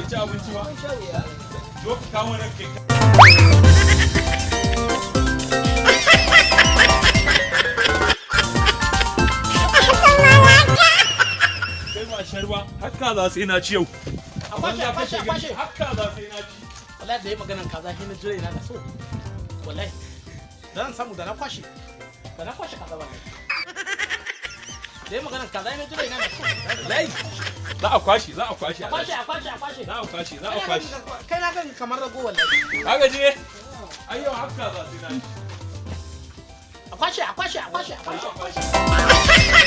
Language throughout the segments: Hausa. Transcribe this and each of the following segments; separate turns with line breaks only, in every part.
bai ci abinci ba.
Mun sha wuya.
Zo ka kawo nan kai. Kai ba shar ba, hakka za sai na ci yau.
A kwashe, a kwashe, a kwashe.
Hakka za sai na ci.
Wallahi da yi maganan kaza shi na jira ina na so. Wallahi da zan samu da na kwashe. Da na kwashe kaza wallahi. Da yi maganan kaza na jira ina na so.
Wallahi. Za a kwashe, za a kwashe.
A kwashe, a kwashe, a kwashe.
Za a kwashe, za a kwashe.
Kai na gan kamar rago wallahi.
Ka gaji ne? Ai yau hakka za sai na ci.
A kwashe, a kwashe, a kwashe, a kwashe, a kwashe.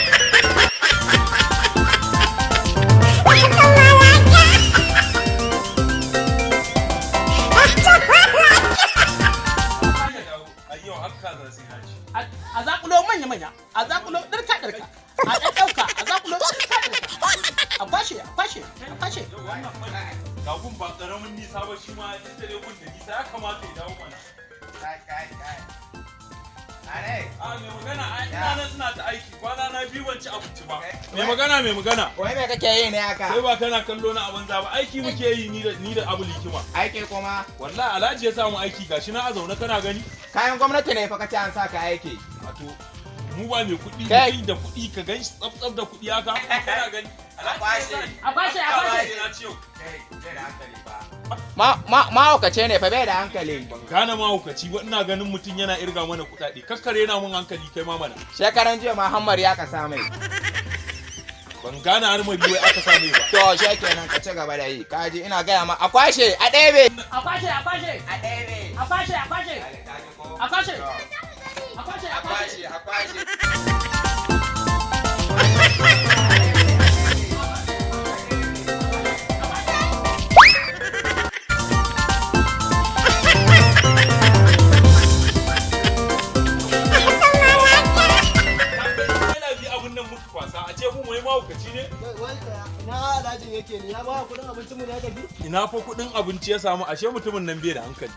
Ai yau hakka za sai na ci.
A zakulo manya manya, a zakulo dirka dirka. A ɗauka, a zakulo dirka dirka. A kwashe, a kwashe, a kwashe.
Yau wannan mai ga gun ba karamin nisa ba, shi ma duk da dai gun da nisa ya kamata ya dawo mana.
Kai, kai, kai. Are.
A mai magana, ai ina nan ina ta aiki, kwana na biyu ban ci abinci ba. Mai magana, mai magana.
Wai me kake yi ne haka?
Sai ba kana kallo na a banza ba, aiki muke yi ni da Abu Likima.
Aiki kuma?
Wallahi Alhaji ya samu aiki, gashi na a zaune kana gani.
Kayan gwamnati ne fa kace an sa ka aiki.
Wato mu ba mai kuɗi,
Kai.
mutum da kuɗi ka gan shi tsaf tsaf da kuɗi haka kana gani. Alhaji ya sa ni.
A kwashe, a kwashe.
Na ci yau.
Kai, bai da hankali fa. Ma ma mahaukace ne fa, bai da hankali.
Ban gane mahaukaci ba, ina ganin mutum yana irga mana kuɗaɗe. Kakkare na mun hankali kai ma mana.
Shekaran jiya ma Hammar ya kasa mai.
Ban gane har mai wai aka sa mai ba.
To kenan ka ci gaba da yi. Kaji ina gaya ma, a kwashe, a ɗebe.
A kwashe, a kwashe.
A ɗebe.
A kwashe, a kwashe. A kwashe. A kwashe, a
A
kwashe.
kwashe, a kwashe.
Yana bi abun nan muka kwasa a ce mun wai mahaukaci ne.
Wai ina alhajin yake ne? Ya ba kuɗin abincin mu ne ya tafi?
Ina fa kuɗin abinci ya samu? Ashe mutumin nan bai da hankali.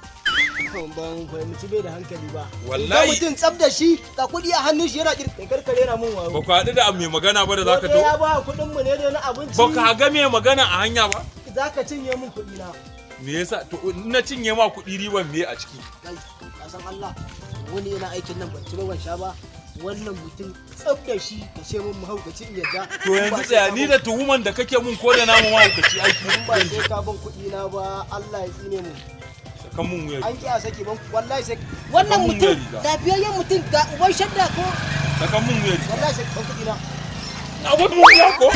Ban fahimci bai da hankali ba.
Wallahi.
Ga mutum tsaf da shi, ga kuɗi a hannun shi yana kirkare karkare na mun wayo.
Ba ku haɗu da mai magana ba da zaka
Ko dai ya
to?
ba kuɗin mu ne dai na abinci.
Ba ka ga mai magana a hanya ba?
Zaka cinye mun kuɗi na.
Me yasa? To in na cinye ma kuɗi, riban me a ciki?
Kai, ka san Allah, wani yana aikin nan ban ci ba ban sha ba. Wannan mutum tsaf da shi ka ce mun mahaukaci in yadda.
To yanzu tsaya, ni da tuhuman da kake mun ko da namu mahaukaci aiki.
In ba sai ka ban kuɗi na ba, Allah ya tsine mu.
Sakan mun wuya.
An ki a saki ban wallahi sai wannan
mun
mutum
wuya riga.
lafiyayyen mutum ga uban shadda ko
Sakan mun wuya riga.
wallahi sai ban kuɗi na.
Abu mun wuya ko?